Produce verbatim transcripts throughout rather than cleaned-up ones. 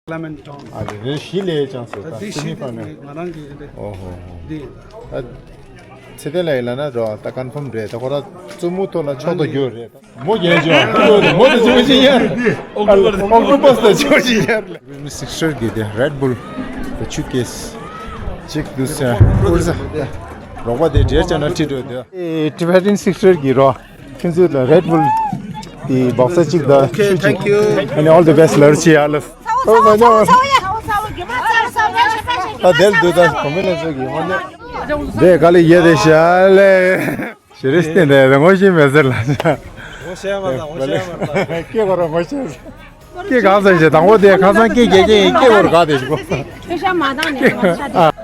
ལ་མན་ཊོན། ཨ་རེ་རེ་བཞི་ལས་ཀྱང་ཟེར། ད་ད་འདི་སེ་མི་ཕ་ནལ། ང་རང་གི་འདི་ཨོ་ཧོ་ཧོ། འདི་ཡིན། ད་ཚེ་བརྟན་ལགས་ཡིན་ལབ་ན་རོ་ད་ཀན་ཕོམ་རེད། ད་ཁོ་ར་བཙུན་མོ་ཐོག་ལ་ཕྱོགས་གཏོགས་རྒྱུ་རེད། མོ་རྒྱལ་ཅོ། མོ་དེ་ཆོ་ཅི་ཡར། ཨོག་ཊོ་པས་དེ་ཆོ་ཅི་ཡར། སིག་སི་ཊར་གི་དེ་རེད་བུལ་དེ་ཆུ་ཀེ་སི་གཅིག་འདུག་ཟེར། ཨུར་ཟ། རོགས་པ་དེ་འདྲེར་ཅན་ན་ཁྲིད་འགྲོ་དེ། ཊི་བེ་ཊན་སིག་སི་ཊར་གི་རོ། ཁྱེད་ཚོས་ལ་རེད་བུལ་དེ་སྦོག་ས་གཅིག་དང་ཆུ་གཅིག་ཨ་ནི་ཨོལ་དི་བེ་སི་ཊི་ལབ་རོགས་བྱེད་ཡ་ལ། ཨོ་མ་ཉོ། ད་དེར་འདུག་ད་གོང་མའི་ལན་ཚོགས་ཀྱི་ཧོན་ནེ། དེ་ག་ལ་ཡེ་དེ་ཤ་ལེ། ཞེ་རེ་སྟེང་དེ་ངོ་ཤེས་མེད་ཟེར་ལ། ངོ་ཤེས་མ་ད་ངོ་ཤེས་མ་ད། སྐད་གོ་ར་ངོ་ཤེས། སྐད་གང་ཟེར་ཞེ་དང་པོ་དེ་ཁ་སང་སྐད་རྒྱག་རྒྱག་ཡིན་སྐད་གོ་ར་ག་དེ་ཞིག་གོ། ཁྱོད་ཤ་མ་དང་ནས་ངོ་ཤ་དེ།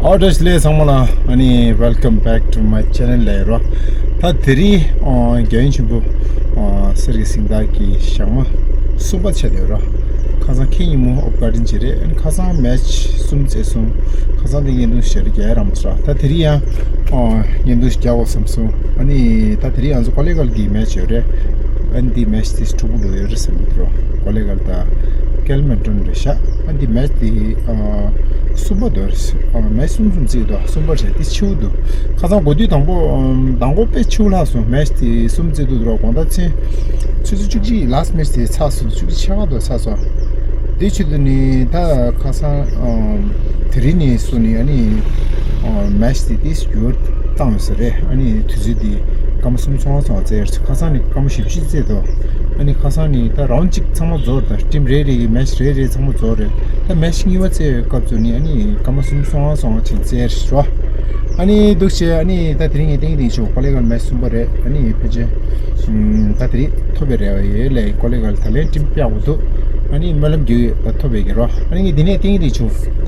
ཨོ་བཀྲ་ཤིས་བདེ་ལེགས་ཚང་མ་ལ། ཨ་ནི་welcome back to my channel ལབ་ཡོད་རོ། ད་དེ་རིང་ཨོ་རྒྱལ་ཡུམ་ཆེན་པོ་ཨོ་གསེར་གྱི་གཟེངས་རྟགས་ཀྱི་ཞག་མ་གསུམ་པ་ཆགས་བསྡད་ཡོད་རོ། ཁ་སང་ཁེ་ཉིན་མོ་ཨོ་བཀའ་དྲིན་ཆེ་རེད། ཨ་ནི་ཁ་སང་མེ་ཆི་གསུམ་རྩེས་སོང་། ཁ་སང་དེ་བརྙན་ཐུང་ཞིག་རྒྱག་ཡ་རག་མ་སོང་ར། ད་དེ་རིང་ཡང་ཨོ་བརྙན་ཐུང་ཞིག་རྒྱག་དགོས་བསམ་སོང་། ཨ་ནི་ད་དེ་རིང་ང་ཚོ་ཀོ་ལེ་གལ་གྱི་མེ་ཆི་ཡོད་རེད། ཨ་ནི་འདི་མེ་ཆི་དེ་འཁྲུག་པོ་འགྲོ་ཡོད་རེད་བསམ་གྱི་འདུག་རོ། ཀོ་ལེ་གལ་དང་ཀེལ་མན་ཊོན་རེད་ཤག་ཨ་འདི་མེ་ཆི་དེ་ཨ་གསུམ་པ་འདུག་ཨ་མེ་ཆི་གསུམ་གསུམ་བརྩིས་འདུག་གསུམ་པ་རེད། དེ་ཕྱི་པོ་འདུག་ཁ་སང་འགོ་དུས་དང་པོ་ཨམ་དང་པོ་དཔེ་ཕྱི་པོ་ལྷག་སོང་། མེ་ཆི་དེ་གསུམ་བརྩིས་འདུག་རོ། དགོང་དག་ཚེ་ཆུ་ཚོད་བཅུ་གཅིག་ལཱ་སི་ཊི་མེ་ཆི་དེ་ཚར་སོང་། བཅུ་གཅིག་ཕྱེད་ཀ་དུ་ཚར་སོང་། དེ་ཆེད་དུ་ནི་ད་ཁ་སང་ཨམ་དེ་རིང་ནས་བཟུང་ནས་ཨ་ནི་ཨ་མེ་ཆི་དེ་ཏིས་འགྱུར་བཏང་ཡོད་ས་རེད། ཨ་ནི་དུས་ཚོད་དེ་སྐར་མ་གསུམ་ཚོང་ཚོང་བཙལ། ཁ་སང་ནི་སྐར་མ་བཞི་བཅུ་བཙལ་འདུག་ཨ་ནི་ཁ་སང་ནི་ད་རའུན་ཌི་གཅིག་ཚང་མ་རྫོགས་རེད། ད་ཊིམ་རེ་རེ་གི་མེ་ཆི་རེ་རེ་ཚང་མ་རྫོགས་རེད། ད་མེ་ཆི་གཉིས་པ་བཙལ་བའི་སྐབས་སུ་ནི་ཨ་ནི་སྐར་མ་གསུམ་ཚོང་ཚོང་ཆེན་བཙལ་རེད་རོ། ཨ་ནི་འདུག་བྱས་ཨ་ནི་ད་དེ་རིང་ངས་ཏིང་ཏིང་ཆུ་ཀོ་ལེ་གལ་མེ་ཆི་གསུམ་པ་རེད། ཨ་ནི་ཕལ་ཆེར་ད་དེ་རིང་ཐོབ་པའི་རེ་བ་ཡོད་ལས་ཀོ་ལེ་གལ་ད་ལན་ཊིམ་སྤྲད་དགོས་འདུག་ཨ་ནི་སྨོན་ལམ་རྒྱུ་ཡོད་ད་ཐོབ་པའི་གི་རོ། ཨ་ནི་ངས་འདི་ནས་ཏིང་ཏིང་ཆུ་ད་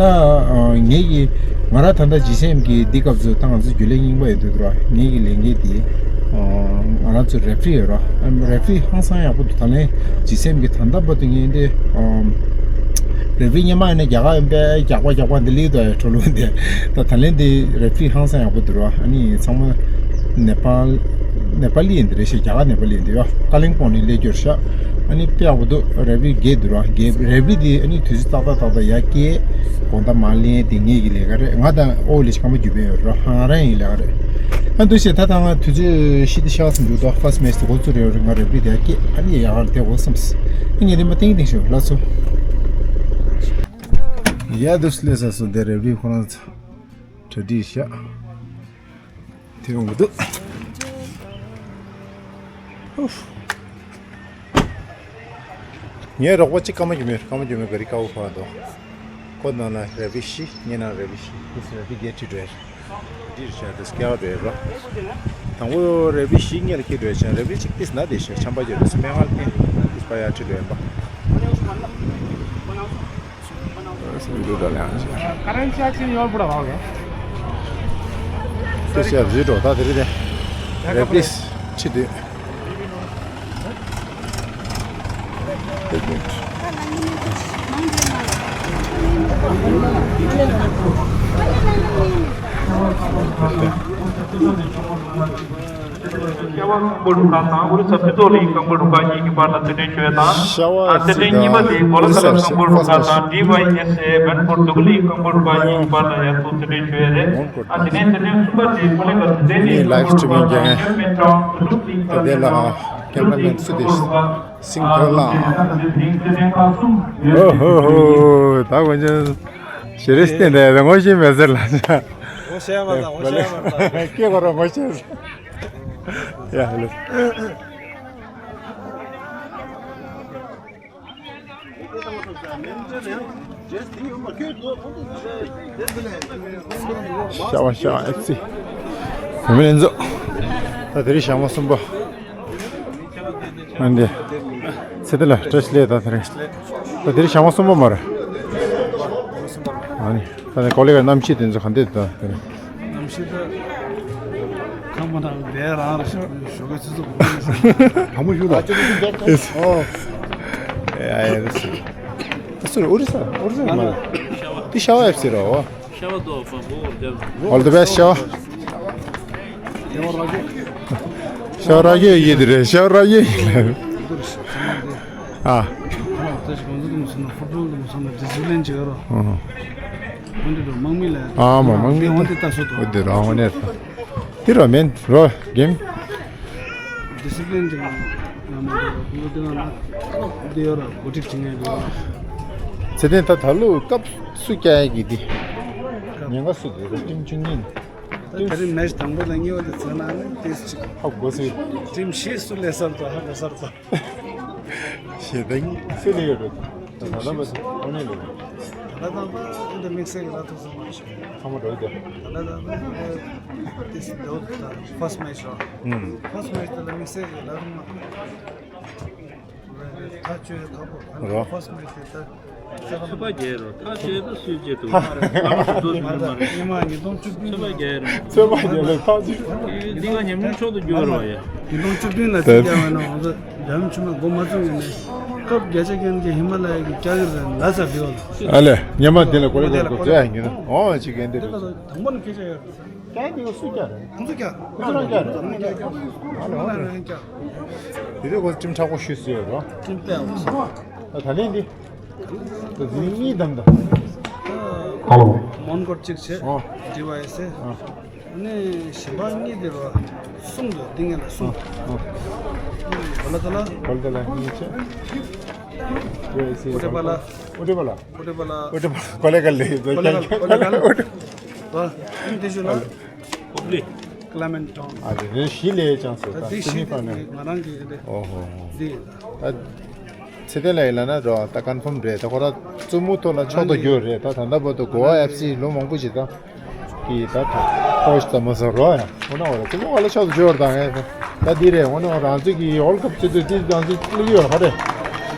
ངེད་ཀྱི་ང་རང་ད་ལྟ་ཇི་སི་ཨེམ་གི་འདི་སྐབས་སུ་ད་ང་ཚོ་རྒྱུན་ལས་རྙིང་པ་ཡོད་འདུག་ར། ངེད་ཀྱི་ལས་འགན་འདི་ང་རང་ཚོ་རེ་ཕི་རི་ཡོད་ར། རེ་ཕི་རི་ཧང་སང་ཡག་པོ་འདུག་ད་ལན་ཇི་སི་ཨེམ་གི་ད་ལྟ་བར་དུ་ངས་འདི་རེ་ཕི་རི་སྔོན་མ་ཡིན་ན་རྒྱ་གར་ཡིན་པས་རྒྱག་པ་རྒྱག་པ་འདི་ལིག་དོ་ཡ་འགྲོ་ལུགས་འདི་ད་ད་ལན་འདི་རེ་ཕི་རི་ཧང་སང་ཡག་པོ་འདུག་ར། ཨ་ནི་ཚང་མ་ནེ་པཱལ་ནེ་པཱ་ལི་ཡིན་འདི་རེད་ཤག་རྒྱ་གར་ནེ་པཱ་ལི་ཡིན་འདི་ཡོ། ཀ་ལིང་པོང་ནས་སླེབས་རྒྱུ་རེད་ཤག་ཨ་ནི་དཔེ་ཡག་པོ་འདུག་རེ་ཕི་རི་རྒས་འདུག་ར། རྒས་རེ་ཕི་རི་འདི་ཨ་ནི་དུས་ཚོད་ཏག་ཏག་ཏག་ཏག་ཡར་སྐྱེལ། དགོང་དག་མར་ལེན་དེ་ངེད་ཀྱི་ལས་ཀ་རེད། ང་དང་ཨོ་ལི་ཆི་ཁ་མ་རྒྱུད་པའི་ཡོད་རོ། ཧང་རང་ཡིན་ལས་ཀ་རེད། ཨ་འདུག་བྱས་ད་ད་ང་དུས་ཚོད་ཤི་ཏི་ཤ་སུ་འདུག་དོ་ཧྥ་སི་མེ་ཆི་དེ་འགོ་ཚུགས་རེད་རེད། ང་རེ་ཕི་རི་དེ་སྐད་ཨ་ནི་ཡག་ག་དེ་འོ་བསམ་སི་ཨ་ངས་དེ་མ་ཏིང་ཏིང་ཤོད་ལ་སོ། ཡ་འདུག་སླེབས་ས་སོ་དེ་རེ་ཕི་རི་ཁོ་རང་ཚོ་གྲ་སྒྲིག་ཤག་དེ་ཡོང་གི་འདུག་ཧུ། ངའི་རོགས་པ་གཅིག་ཀརྨ་འགྱུར་མེད། ཀརྨ་འགྱུར་མེད་ག་རི་དཀར་པོ་ཕར་འདུག་ཁོ་ནང་ལ་རེ་ཕི་རི་བཞི། ངའི་ནང་རེ་ཕི་རི་བཞི། ཏིས་རེ་ཕི་རི་བརྒྱད་ཁྲིད་འགྲོ་ཡ། འདིར་བྱས་ཏེ་སྐྱེལ་བ་འགྲོ་ཡ་རོ། དང་པོ་རེ་ཕི་རི་བཞི་སྔོན་ལ་ཁྲིད་འགྲོ་ཡ་བྱས། རེ་ཕི་རི་གཅིག་ཏིས་ན་དེ་ཤོད་ཆམ་པ་རྒྱབ་རེ་སུ་སྨན་ཁང་ལ་འཐེན། ཏིས་པ་ཡར་ཁྲིད་འགྲོ་ཡ་པ། འདི་འདྲ་ལ་ཡང་བྱས། ཏིས་ཡར་བཟོས་འགྲོ་ད་དེ་རེད་དེ། རེ་ཕི་རི་ཁྲིད་འདོད། སྐྱ་བ་ཁང་པ་རུ་ཁག་དང་ཨོ་རི་ས་སྤྱི་ཚོགས་གླིང་ཁང་པ་རུ་ཁག་གཉིས་ཀྱི་བར་ལ་རྩེད་འགྲན་བྱས་དང་། ཨ་རྩེད་འགྲན་གཉིས་པ་དེ་གོ་ལ་ས་ལ་ཁང་པ་རུ་ཁག་དང་ཌི་ཝའི་ཨེས་ཨེ་མེན་ཧྥོར་འདོད་རྒུ་གླིང་ཁང་པ་རུ་ཁག་གཉིས་ཀྱི་བར་ལ་ཡར་ཚུར་རྩེད་འགྲན་བྱས་རེད། ཨ་དེ་ནས་རྩེད་འགྲན་གསུམ་པ་དེ་ཀོ་ལེ་གལ་རྩེད་འགྲན་གླིང་ཁང་པ་རུ་ཁག་དང་ཤར་མེད་ཀྲང་ཀྲུ་ཀྲུག་གླིང་ཁང་པ་རུ་ཁག་སིང་ཕོར་ལ། ཨོ་ཧོ་ཧོ། ད་ང་ཚོ་ཞེ་རེ་སྟེང་དེ་ངོ་ཤེས་མེད་ཟེར་ལ། ངོ་ཤེས་མ་ད་ངོ་ཤེས་མ་ད། སྐད་གོ་ར་ངོ་ཤེས། ཡ་ཧེ་ལོ། ཤ་བ་ཤ་བ་ཨེཕ་སི། བུད་མེད་ལྷན་ཚོགས། ད་དེ་རིང་ཞག་མ་གསུམ་པ། ཨ་འདི། ཚེ་དེ་ལ་བཀྲ་ཤིས་བདེ་ལེགས་ད་དེ་རིང་། ད་དེ་རིང་ཞག་མ་གསུམ་པ་མ་རེད། ཨ་ནི། ད་ནི་ཀོ་ལེ་གལ་གནམ་གཤིས་དེ་ཚོ་ག་འདྲ་འདུག་ད་དེ་རིང་། གནམ་གཤིས་ད། ཁམས་པ་དང་དེ་རང་རེད་ཞུ་གི་ཚེ་ཚོ་གོ་གི་ཟེར། བུ་མོ་ཞུ་ལ། ཨོ། ཡ་ཡ་ཡ། ད་སུ་རེད། ཨོ་རི་ས། ཨོ་རི་ས་མ་རེད། འདི་ཤ་བ་ཨེཕ་སི་རེད་ཨོ། ཤ་བ་དོ་བ་བོ་རྒྱབ། All the best ཤ་བ། ཤ་ར་ཡོད་ཡིན་དེ་རེད། ཤ་ར་ཡོད་ཡིན་ལ། ཨ། ཨ། ཨ་མ་མང་མི་འོན་ཏེ་ལྟ་སོ་ཏོ། འོན་ཏེ་རང་འོན་ནས། དེ་ར་མེན་རོ་གེམ། ཌི་སི་པི་ལིན་ཅིག་ཡང་མ་འདུག་རོ། ཀུན་ཏུ་ན་འདི་ཡོད་ར། འགོ་ཁྲིད་བྱེད་མཁན་འདུག་ཚེ་བརྟན་ད་ད་ལོ་སྐབས་སུ་བསྐྱལ་ཡ་གི་འདི། ཉེན་ཁ་སུ་འདུག་རོ། ཊིམ་བཅུ་གཉིས། ད་དེ་རིང་མེ་ཆི་དང་པོ་དང་གཉིས་པ་དེ་ཚོ་ནང་ནས་ཏིས་ཅིག་ཧ་གོ་སོང་། ཊིམ་བཞི་སུ་ལས་སར་ཚོ་ཧ་གོ་སར་ཚོ། ཞེ་ད་གཉིས་སུ་ལས་ཡོད་རེད། ད་ལྟ་བ་ཨོ་ནེ་ལོ། ད་ལྟ་བ་ཨིན་ད་དམིགས་བསལ་གྱི་ལ་ཐུག་སོང་མ་ཤེས། ཚང་མ་འགྲོ་ཡི་དེ། ད་ལྟ་ད་ཏིས་ད་ཕར་སི་མེ་ཆི་རོ། ཧུམ། ཕར་སི་མེ་ཆི་དེ་ལ་དམིགས་བསལ་གྱི་ལ་ཐུག་མ། ཐག་གཅོད་ཁག་པོ། ཨ་ནི་རོ། ཕར་སི་མེ་ཆི་དེ་ད། ཚོད་པ་རྒྱལ་རོ། ཐག་ཆོད་ད་སུས་བྱེད་ཐུབ། ཚོད་པ་རྒྱལ་རོ། ཐག་ཆོད། འདི་ང་ཉིས་སྟོང་བཅུ་བདུན་ལ་ཐག་ཆོད། འདི་ང་ཉིས་སྟོང་བཅུ་བདུན་ལ་ཐག་ཆོད། འདི་ང་ཉིས་སྟོང་བཅུ་བདུན་འགྱུར་རོ་ཡ། ཉིས་སྟོང་བཅུ་བདུན་ལ་ཚིག་རྒྱག་བ་ན་ང་ཚོ་འཇམ་ཆུ་མ་འགོ་མ་བཙུགས་ངེས་ནས་སྐབས་བརྒྱ་ཆ་ཀན་གྱི་ཧི་མ་ལ་ཡ་གི་ཀྱ་གི་རེ་ལ་ས་བི་ཨོ་ལ། ཨ་ལེ། ཉི་མ་འདི་ལ་ཀོ་ལེ་ཀོ་ལེ་ཀོ་ལེ་ཀོ་ལེ་ཀོ་ལེ་ཀོ་ལེ། ཨོ་ཅི་གན་དེ་རེད། དང་པོ་ནས་སྐད་ཆ་ཡོད། ཀྱ་འདི་སུ་ཀྱ་རེད། ང་ཚོ་ཀྱ། ང་ཚོ་རང་ཀྱ་རེད། ང་ཚོ་ཀྱ། ང་ཚོ་རང་ཀྱ། དེ་དུས་ཁོ་ཁྲིམས་མཁྲེགས་པོ་ཞུས་སུ་ཡོད་རོ། ཁྲིམས་དཔེ་ཡག་པོ་སོང་། ད་ད་ལན་འདི། ད་འཛིན་གཉིས་དམ་ད། ཧ་ལོ། མོན་གོར་གཅིག་བྱས། ཨོ། ཌི་ཝའི་སི། ཨོ། ནི་གཞན་པ་གཉིས་དེ་རོ། གསུམ་དུ་འདི་ངས་ལ་གསུམ། ཨོ། གོ་ལ་ད་ལ། གོ་ལ་ད་ལ་གཉིས་བྱས། ཌི་ཝའི་སི། ཨོ་ཊི་པ་ལ། ཨོ་ཊི་པ་ལ། ཨོ་ཊི་པ་ལ། ཨོ་ཊི་པ་ལ། ཀོ་ལེ་ཀ་ལེ། ཀོ་ལེ་ཀ་ལེ། ཀོ་ལེ་ཀ་ལེ། ཨོ་ཊི། ཨ། ཨ་ནི་དེ་ཞུ་ན། ཀོ་པ་ལི། ཀ་ལེ་མེན་ཊོན། ཨ་རེ་རེ་བཞི་ལས་ཀྱང་ཟེར། ད་ད་འདི་སི་མི་ཕ་ནལ། ང་རང་གི་རེད། ཨོ་ཧོ་ཧོ། འདི་ཡིན་ད། ད་ཚེ་བརྟན་ལགས་ཡིན་ལ་ན་རོ། ད་ཀོན་ཕོམ་རེད། ད་ཁོ་ར་རྩེད་མོ་ཐོག་ལ་ཕྱོགས་གཏོགས་རྒྱུ་རེད། ད་ད་ལྟ་བར་དུ་གོ་བ་ཨེཕ་སི་ལོ་མང་པོ་ཞིག་ད་གི་ད་ད་ཀོ་ཆི་ད་མ་ཟེར་རོ་ཡ། ཁོ་ན་འོ་ར་རྩེད་མོ་བ་ལ་ཕྱོགས་གཏོགས་རྒྱུ་རེད། ད་ངས་ད་འདི་རེད། འོ་ན་རང་ཚོ་གི་ཝརལ་ཌི་ཀབ་བྱེད་དུས་འདི་རང་ཚོ་བླུག་ཡོད་ཧ་རེད།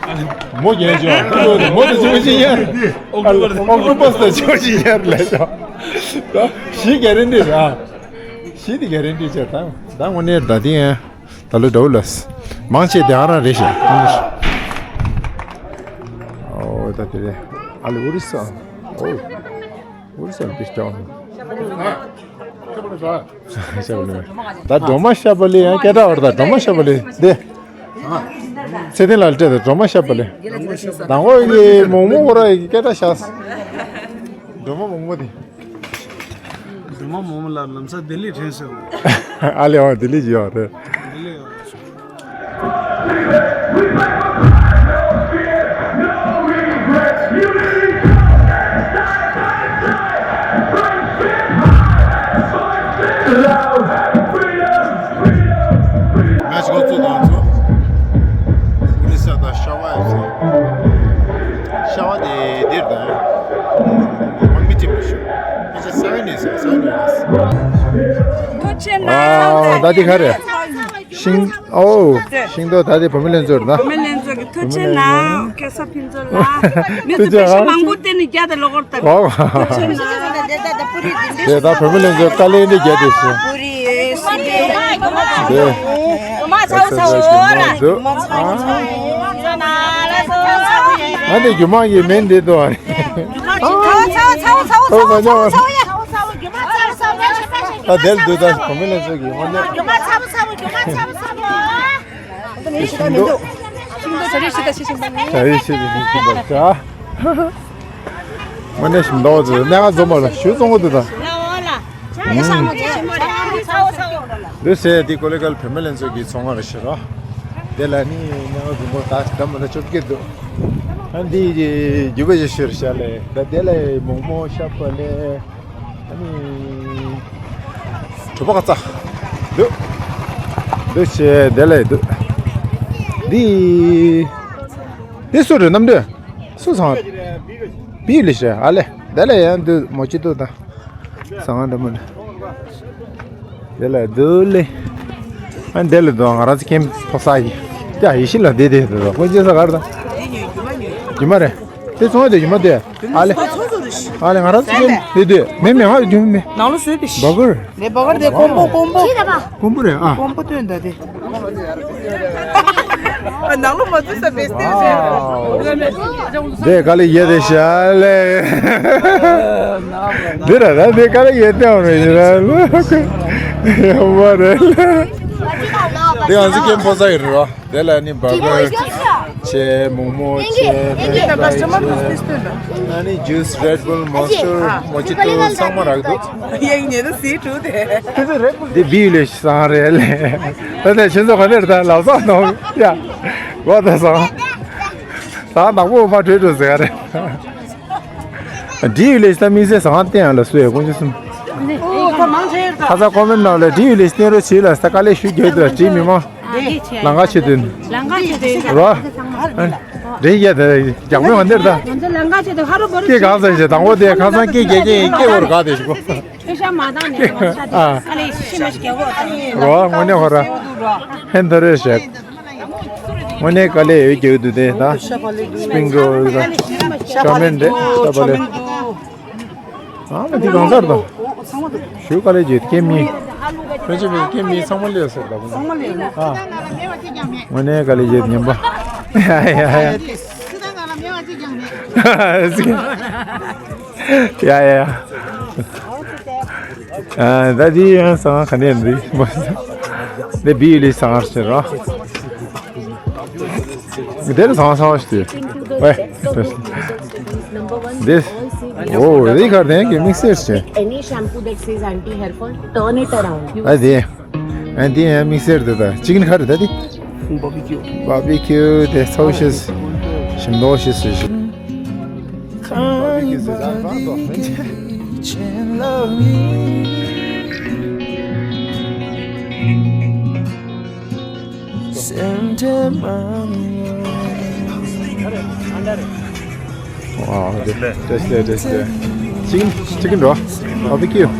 མོ་རྒྱན་ཅོ། མོ་དེ་ཅོ་ཅི་ཡར། ཨོག་ཊོ་པས་དེ་ཅོ་ཅི་ཡར་ལས་ཤོག་ད་ཞི་གེ་རན་ཊི་ར། ཞི་དེ་གེ་རན་ཊི་བྱས་ད། ད་དངོས་གནས་ད་དེ་ཡང་ད་ལོ་འདྲ་བོ་ལ། མང་ཆེ་དེ་ཨ་རང་རེད་ཤག་ཨོ་ད་དེ་རེད། ཨ་ལེ་ཨོ་རི་ས། ཨོ། ཨོ་རི་ས་དེ་ཤག་ད་སྒྲོལ་མ་ཤ་བག་ལེབ་ཡང་སྐད་གྲགས་ཡོད་རེད། ད་སྒྲོལ་མ་ཤ་བག་ལེབ་དེ། ཚེ་བརྟན་ལགས་སྤྲད་དང་སྒྲོལ་མ་ཤ་བག་ལེབ། དང་པོ་ཡི་མོག་མོག་ཁོ་ར་ཡི་སྐད་གྲགས་ཤག་སྒྲོལ་མ་མོག་མོག་དེ། སྒྲོལ་མ་མོག་མོག་ལ་ལམ་སང་ལྡི་ལི་དྲན་སོང་། ཨ་ལེ་ཨོ་ལྡི་ལི་ཡོད་རེད། ལྡི་ལི་ཡོད་རེད། མེ་ཆི་འགོ་བཙུགས་དང་ཚོ། ཨོ་རི་ས་དང་ཤ་བ་ཡོད་ས། ཤ་བ་དེ་འདིར་དང་། དམག་མི་ཐིམ་པ་ཞུ། ཨ་ཅེ་ས་ཡོད་ནས་ས་ས་ཡོད་ནས་ས། ཐུགས་རྗེ་གནང་། ཨ་ད་དེ་ག་རེད། ཤིང་ཨོ་ཤིང་ཏོག་ད་དེ་བུད་མེད་ལྷན་ཚོགས་རེད་ད། བུད་མེད་ལྷན་ཚོགས་ཀྱི་ཐུགས་རྗེ་གནང་། སྐལ་བཟང་ཕུན་ཚོགས་ལགས། མི་ཚེ་ཕལ་ཆེར་མང་པོ་བསྟན་ནས་བརྒྱ་དང་ལོ་འཁོར་དང་། ཨོ། ཐུགས་རྗེ་གནང་། དེ་ད་བུད་མེད་ལྷན་ཚོགས་དཀའ་ལས་འདི་བརྒྱབ་དེ་ཞུ། པུ་རི་སི་པན། དེ། རྒྱུ་མ་ཚ་བོ་ཚ་བོ་ར། རྒྱུ་མ་ཚ་བོ་ཚ་བོ་ཡ། ང་འདི་རྒྱུ་མ་ཡི་མིང་འདི་དོ། རྒྱུ་མ་ཚ་བོ་ཚ་བོ་ཚ་བོ་ཚ་བོ་ཚ་བོ་ཚ་བོ་ཡ། ད་དེར་འདུག་ད་གོ་མི་ལ་ཚོད་ཀྱི་དངོས་གནས། རྒྱུ་མ་ཚ་བོ་ཚ་བོ་རྒྱུ་མ་ཚ་བོ་ཚ་བོ། དེ་ཤིང་ཏོག་ཤིང་ཏོག་བྱ་རིགས་ཤིག་དང་ཤིང་ཤིང་དང་། བྱ་རིགས་ཤིག་དང་ཤིང་ཤིང་དང་བྱ། དངོས་གནས་ཤིང་ཏོག་དེ་གནས་ཁང་འཛོམས་པ་ལ་ཞུ་བཙོང་གི་འདུག་ད། འདི་ཟེར་དེ་ཀོ་ལེ་གལ་བུད་མེད་ལྷན་ཚོགས་ཀྱི་ཚོང་ཁང་རེད་ཤག་རོ། དེ་ལ་ནི་གནས་ཁང་འཛོམས་པ་ད་ད་མ་ད་ཅོབ་ཀྱི་འདུག་ཨ་འདི་རྒྱུ་བ་ཞིག་ཤོར་ཤག་ལས་ད་དེ་ལ་མོག་མོག་ཤ་བག་ལེབ། ཨ་ནི། གྲོད་པ་ཁ་ཚ། འདུག་འདུག་ཆེ་དེ་ལས་འདུག་འདི། འདི་སུ་རེད་རྣམ་འདྲེན། སུ་ཚང་། བི་ལི་ཤ་ཨ་ལེ། དེ་ལས་ཡང་འདུག་མོ་ཅི་འདུག་ད། ཚང་འདྲ་མོ་འདྲ། དེ་ལས་འདུག་ལེ། ཨ་འདི་ལས་འདུག་ང་རང་ཚོ་ཁྱིམ་ཕོ་ས་ཡི། ཀྱ་ཡི་ཤི་ལ་འདི་དེ་འདུག་ཁོ་ཅི་ས་གར་ད། ཡི་མ་རེད། དེ་ཚོང་དེ་ཡི་མ་དེ། ཨ་ལེ། ཨ་ལེ་ང་རང་ཚོ་ཡིན་དེ་དེ་མེ་མེ་ཧ་ཡོད་མེ། ནང་ལོ་བཟོས་པའི་བ་གར། ནས་བ་གར་དེ་ཀོང་པོ་ཀོང་པོ། ཀོང་པོ་རེད་ཨ། ཀོང་པོ་སྟོན་ད་དེ། ནང་ལོ་མ་བཟོས་ས་བེས་ཏེ་བཟོས། དེ་ག་ལེ་ཡེ་དེ་ཤ་ལེ། འདི་ར་ད་དེ་ག་ལེ་ཡེ་དེ་འོ་རེ་ཡེ་ར་ལོ། ཡོང་བ་རེད་ལེ། འདི་ང་ཚོ་ཀེམ་པོ་ས་ཡིན་རོ། དེ་ལ་ནི་བར་གར་བྱས། མོག་མོག་བྱས། ཕེན་ཕ་རའི་སི་བྱས། ཨ་ནི་ཇུས། རེད་བུལ། མོན་སི་ཊར། མོ་ཇི་ཏོ་ཚང་མ་རག་འདུག་འདི་བི་ཡུ་ལེ་ཤི་སང་རེད་ལེ། ད་ལྟ་ཁྱེད་ཚོ་ག་ནས་རེད། ད་ལབ་སང་ནོ་ཡ། གོ་ད་སང་། ད་ནག་པོ་ཕར་བྲོས་འགྲོ་ཟེར་ག་རེད། འདི་ཡུལ་ལས་ད་དམིགས་བསལ་ཟ་ཁང་བསྟན་ཡང་ལ་སུ་ཡ་དཀོན་མཆོག་གསུམ། ཁ་ས་ཀོ་མེན་ནང་ལ་འདི་ཡུལ་ལས་བསྟན་རོགས་བྱེད་ལ་ས་དཀའ་ལས་ཞུ་རྒྱུ་དང་བྲིས་མི་མང་། ལང་ཀ་ཆེ་དོན། ལང་ཀ་ཆེ་དོན་རོ། འདྲེ་ཡ་དེ་རྒྱག་མེད་མ་འདིར་ད། ང་ཚོ་ལང་ཀ་ཆེ་དོན་ཧ་རུ་བོ་རུ་སྐད་གང་ཟེར་ཞེ་དང་པོ་དེ་ཁ་སང་སྐད་རྒྱག་གིན་སྐད་བོར་ག་དེ་ཞུ་གོ། ཁྱོད་ཤ་མ་བཏང་ནས་ང་ཆ་དེ་ཨ་ལས་ཤི་མ་ཤི་རྒྱག་གོ། རོ་དངོས་གནས་ཧོ་ར། ཧན་ཐོ་རེ་ཤེག་དངོས་གནས་དཀའ་ལས་ཡོད་རྒྱུ་འདུག་དེ་ད། སི་པིང་རོལ་ད། ཅོ་མིན་དེ་ཤ་བ་ལེ། ཨ་མ་དེ་གང་ཚར་དང་། ཞུ་དཀའ་ལས་བརྒྱུད་ཀེ་མི། ཕན་ཆད་པའི་ཀེ་མི་ཚང་མ་ལས་སོགས་དང་། ཚང་མ་ལས་ཨ། དངོས་གནས་དཀའ་ལས་བརྒྱུད་ཉན་པ། ཡ་ཡ་ཡ། ཡ་ཡ། ཨ་ད་དེ་ཡང་ཟ་ཁང་ག་ནས་འདི་མ་ཟ། འདི་བི་ཡུལ་ལི་ཟ་ཁང་ཟེར་རོ། འདིར་ཟ་ཁང་ཟ་ཁང་ཞིག་འདུག་ཝེ། འདི། ཨོ་འདི་གར་དེང་གི་དམིགས་བསལ་ཞིག Any shampoo that says anti hair fall, turn it around. ཨ་དེ། ཨ་དེ་ཡང་དམིགས་བསལ་འདི་ད་ཅིག་ནི་ག་རེ་ད་དེ། བ་བི་ཁྱུ། བ་བི་ཁྱུ་དེ་ཚོ་ཤེས། ཞིམ་མདོག་ཤེས་ཟེར་ཞིག་ཨ་དེ་དེ་དེ་དེ་ཅིག་ཅིག་འགྲོ། བ་བི་ཁྱུ།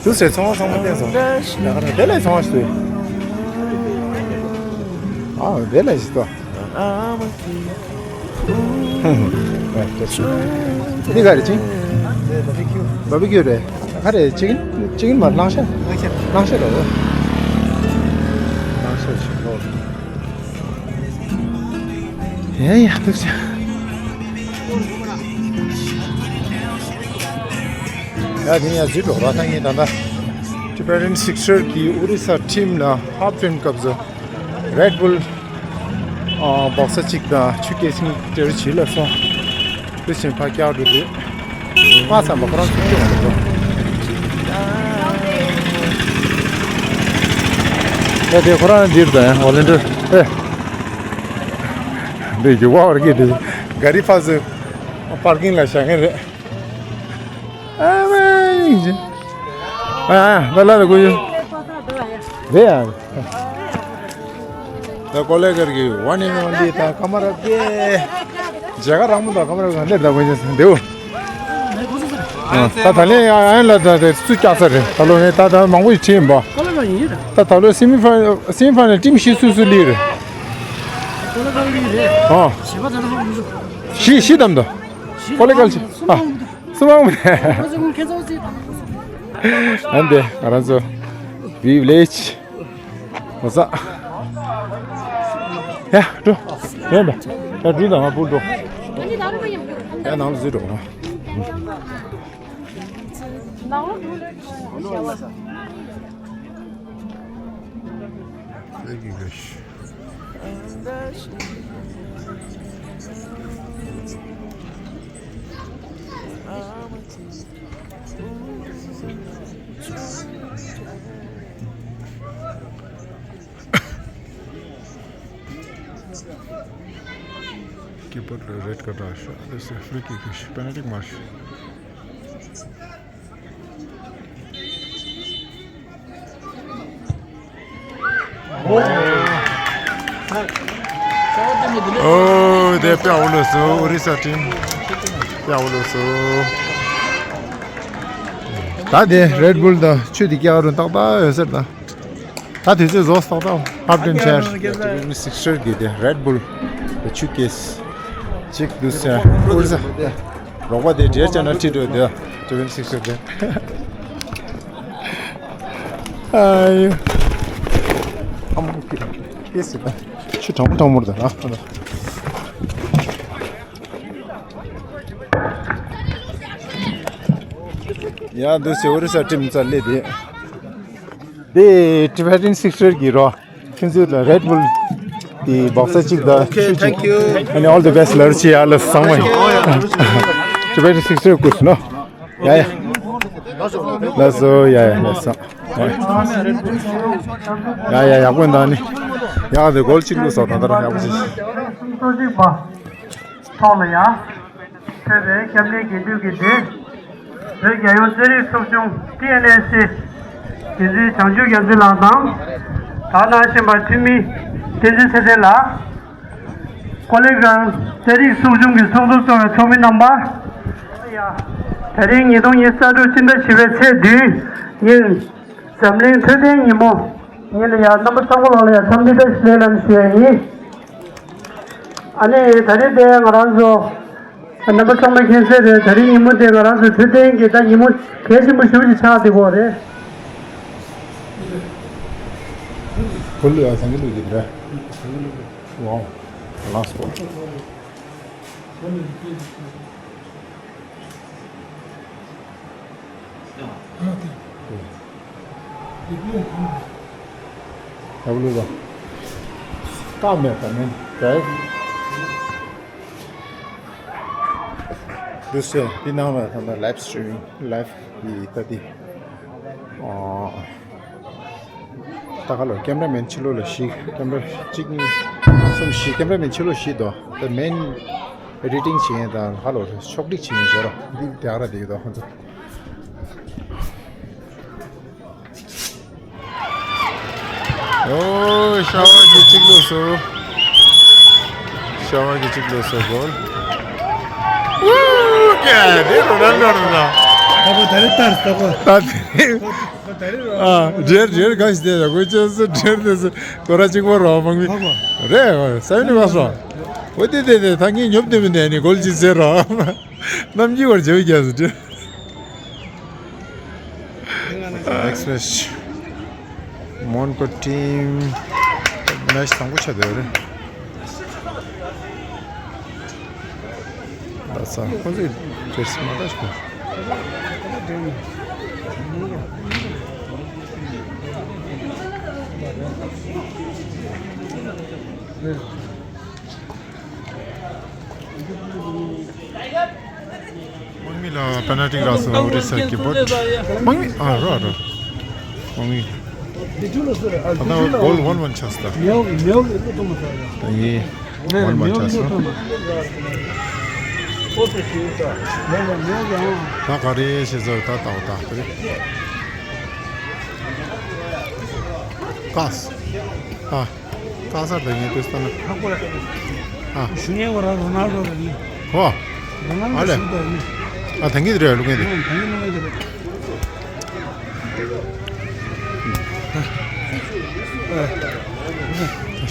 དུ་ཟེར་ཚོང་བ་ཚང་མ་བསྟན་སོང་། དེ་ལས་ཚོང་བ་ཞིག་ཨ་དེ་ལས་ཞིག་ཏོ། འདི་ག་རེ་ཅིང་། བ་བི་ཁྱུ་རེད། ག་རེ་ཅིང་ཅིང་མ་ལང་ཤ། ལང་ཤ་རེད། ལང་ཤ་ཞིག་ལོ། ཡ་ཡ་ཐུགས་རྗེ་ཆེ། ཡ་དེ་ཡ་ཟིག་འགྲོ་ར་ཐང་ཡིན་ད་ད། Tibetan Sixer གི་ཨོ་རི་ས་ཊིམ་ལ་ཧབ་ཊིམ་སྐབས་སུ་Red Bull ཨ་སྦོག་ས་གཅིག་དང་ཆུ་སྐྱེས་སྙིགས་སྤྲེལ་བྱིས་ལ་སོང་། དེ་བཞིན་ཕ་སྐྱག་འགྲོ་དུས། ང་བསམ་པ་ཁོ་རང་ཚུགས་ཀྱི་མ་རེད་དོ། ཡ་དེ་ཁོ་རང་འདིར་དང་ཝོ་ལན་ཊི་ཡར་ཨེ། འདི་ཡུ་བ་བར་གྱི་དེ་ག་རི་ཕ་ཟི་པར་ཀིང་ལ་བཞག་མཁན་རེད། ཨ་མ་ཡིན་ཅི། ཨ་ད་ལ་ལ་གུ་ཡུ། རེད་ཡ། ད་ཀོ་ལེ་གར་གི་ཝན་ཨེན་ཝན་ལི་དང་ཀ་མ་ར་ཏེ། མཇལ་ཁ་རང་མོ་དང་ཀ་མ་ར་གང་ལེར་དང་མོ་ཡིན་འདེའུ། ད་ད་ལན་ཡང་ལ་ད་ད་སུ་སྐྱག་ས་རེད། ད་ལོ་ངས་ད་ད་མང་པོ་ཡི་ཁྲིད་ཡིན་པ། ད་ད་ལོ་སེ་མི་ཕ་སེ་མི་ཕ་ནས་ཊིམ་བཞི་སུ་སུ་ལི་རེད། ཨ། བཞི་བཞི་དམ་དུ། ཀོ་ལེ་གལ་ཆེ། ཨ། སུ་མང་མི་རེད། ཨ་འདི་ང་རང་ཚོ་བི་ལེཇ། ལོ་ས། ཡ་འགྲོ། ཡ་འགྲོ། ཡ་འགྲོ་དང་ང་བུ་འགྲོ། ཡ་ནང་ལ་འཛུལ་འགྲོ་ན། Keeper red card aa shot. This is a free kick. Penalty marsh. ཨོ། དེ་དཔེ་འོ་ལོ་སུ་ཨོ་རི་ས་ཊིམ་དཔེ་འོ་ལོ་སུ། ད་དེ་Red Bull དང་ཆུ་དེ་སྐྱག་རུ་ཏག་ཏག་ཡོད་ཟེར་ད། ད་དུས་ཚོད་རྫོགས་སོང་ད། ཧབ་ཊིམ་ཆེར། སིག་སར་གི་དེ་Red Bull དེ་ཆུ་སྐྱེས་གཅིག་འདུག་ཟེར། ཨོ་རི་ས། རོགས་པ་དེ་འདྲེར་བྱས་ན་ཁྲིད་འགྲོ་དེ་ཊི་ཝེན་ཊི་སིགས་དེ། ཨ་ཡོ། ཨ་མ་ཁྱི་ཁྱི་སི་པ། ཆུ་གྲང་མོ་གྲང་མོ་རེད་ད་ཨ། ཡ་འདུག་སེ་ཨོ་རི་ས་ཊིམ་རྩ་སླེབས་དེ། དེ་Tibetan Sister གི་རོ། ཁྱེད་ཚོས་ལ་Red Bull དེ་box གཅིག་དང། Okay, thank you. And all the best. ལར་ཆི་ཡ་ལ་སང་བ། Tibetan Sister བཀུར་སོང་ནོ། ཡ་ཡ། ལགས་སོ། ཡ་ཡ། ལགས་སོ། ཡ་ཡ། ཡག་པོ་འདུག་ནི། ཡག་དེ་goal གཅིག་བླུགས་སོང་། ད་ལྟ་རང་ཡག་པོ་ཞིག་གསུམ་ཚོགས་གཅིག་པ། ཐོག་ལ་ཡ། ཕེབས་པའི་སྐྱབས་གནས་དགེ་འདུན་གྱི་སྡེ། བོད་རྒྱལ་ཡོངས་རྩེད་རིགས་ཚོགས་ཆུང་ཏི་ཨེན་ཨེ་སི། འགན་འཛིན་བྱང་ཆུབ་རྒྱལ་མཚན་ལགས་དང་། དག་གནང་བཞིན་པ་འཐུས་མི་བསྟན་འཛིན་ཚེ་བརྟན་ལགས། ཀོ་ལི་གྷལ་རྩེད་རིགས་ཚོགས་ཆུང་གི་ཚོགས་གཙོ་གཙོས་པའི་ཚོགས་མི་རྣམ་པ། ཡ། ད་རིང་ཉིས་སྟོང་ཉི་ཤུ་རྩ་དྲུག་ཕྱི་ཟླ་བཞི་པའི་ཚེས་བདུན་ཉིན། འཛམ་གླིང་འཕྲོད་བསྟེན་ཉིན་མོ་ཉིན་ལ་ཡ། རྣམ་པ་ཚང་མ་ལོག་ལ་ཡ་འཚམས་འདྲི་བཀྲ་ཤིས་བདེ་ལེགས་ལ་ཞུ་ཡ་ཡིན། ཨ་ནི་ད་རེས་དེ་ང་རང་ཚོ་རྣམ་པ་ཚང་མས་མཁྱེན་གསལ་རེད། ད་རེས་ཉིན་མོ་དེ་ང་རང་ཚོ་འཕྲོད་བསྟེན་གྱི་ད་ཉིན་མོ་གལ་ཆེན་པོ་ཞེ་པོ་ཅིག་ཆགས་བསྡད་ཡོད་རེད། ཕུལ་ཡ་སང་གི་ལུགས་ཀྱི་རེད། Wow, last ball. ཡག་པོ་བླུགས་པ། བཀག་མེད་པ་ནི་འདྲ། འདུག་སེ་འདི་ནང་ལ་ད་ལྟ་live streaming, live གི་ལྟ་དེ། ཨོ། ད་ཁ་ལོ་ཀེམ་ར་མེན་ཕྱི་ལོགས་ལ་བཞི། ཀེམ་ར་གཅིག་གཉིས་གསུམ་བཞི། ཀེམ་ར་མེན་ཕྱི་ལོགས་བཞི་འདུག་ད་main editing བྱེད་མཁན་དང་ཁ་ལོ་ཕྱོགས་སྒྲིག་བྱེད་མཁན་བྱེད་རོགས། འདི་དེ་ག་ར་དེ་ཡོད་དོ་ཁོང་ཚོ། ཨོ། ཤ་བ་གི་གཅིག་བླུགས་སོང་། ཤ་བ་གི་གཅིག་བླུགས་སོང་། གོལ། ཝུ། ཀྱེ། དེ་རོ་ནལ་ཌོ་རེད་ན། ད་གོ་ད་རེད་ལྟར་ད་གོ། ད་དེ། ཨ། འདྲེར་འདྲེར་ག་ཞིག་དེ་ཡ་གོ་ཅེས་སུ་འདྲེར་དེ་སུ་གོ་ར་གཅིག་པོ་རོ་མང་མི། རེད། ས་ཡོན་ནི་བ་སོ། འོ་དེ་དེ་དེ་ད་ངས་ཉོབ་དེ་མི་འདྲ་ནི་གོལ་གཅིག་ཟེར་རོ། གནམ་གྱི་བར་བྱེད་རྒྱ་སུ་འདྲེར། Next match. མོན་གྷོ་team match དང་པོ་ཆགས་བསྡད་རེད། ད་ས་ཁོ་ཚོས་jersey མ་ལྟ་ཞིག་དམག་མི་ལ་པེ་ནལ་ཊི་རག་སོང་། ཨོ་རི་ས་གི་བོད་དམག་མི། ཨ་རོ་རོ། དམག་མི། ད་ལྟ་གོལ་ཝན་ཝན་ཆགས་སོང་། ད་ཡིན། ཝན་ཝན་ཆགས་སོང་། ད་ག་རེ་བྱེད་ཟེར། ད་ལྟ་འོ་ད་དེ་རེད། ཀ་ས། ཨ། ཀ་ས་དེ་ངས་དུས་ལྟར་ན། ཧ་གོ་རེད། ཨ། ཞུ་ཉན་བ་ར་རོ་ནལ་ཌོ་རེད་ནི། ཧོ། རོ་ནལ་ཌོ། ཨ་ལེ། ཞུ་དོ་ནི། ཨ། ད་གིན་རེད་བླུག་མཁན་དེ། ཨ། ད་གིན་བླུག་མཁན་དེ་རེད།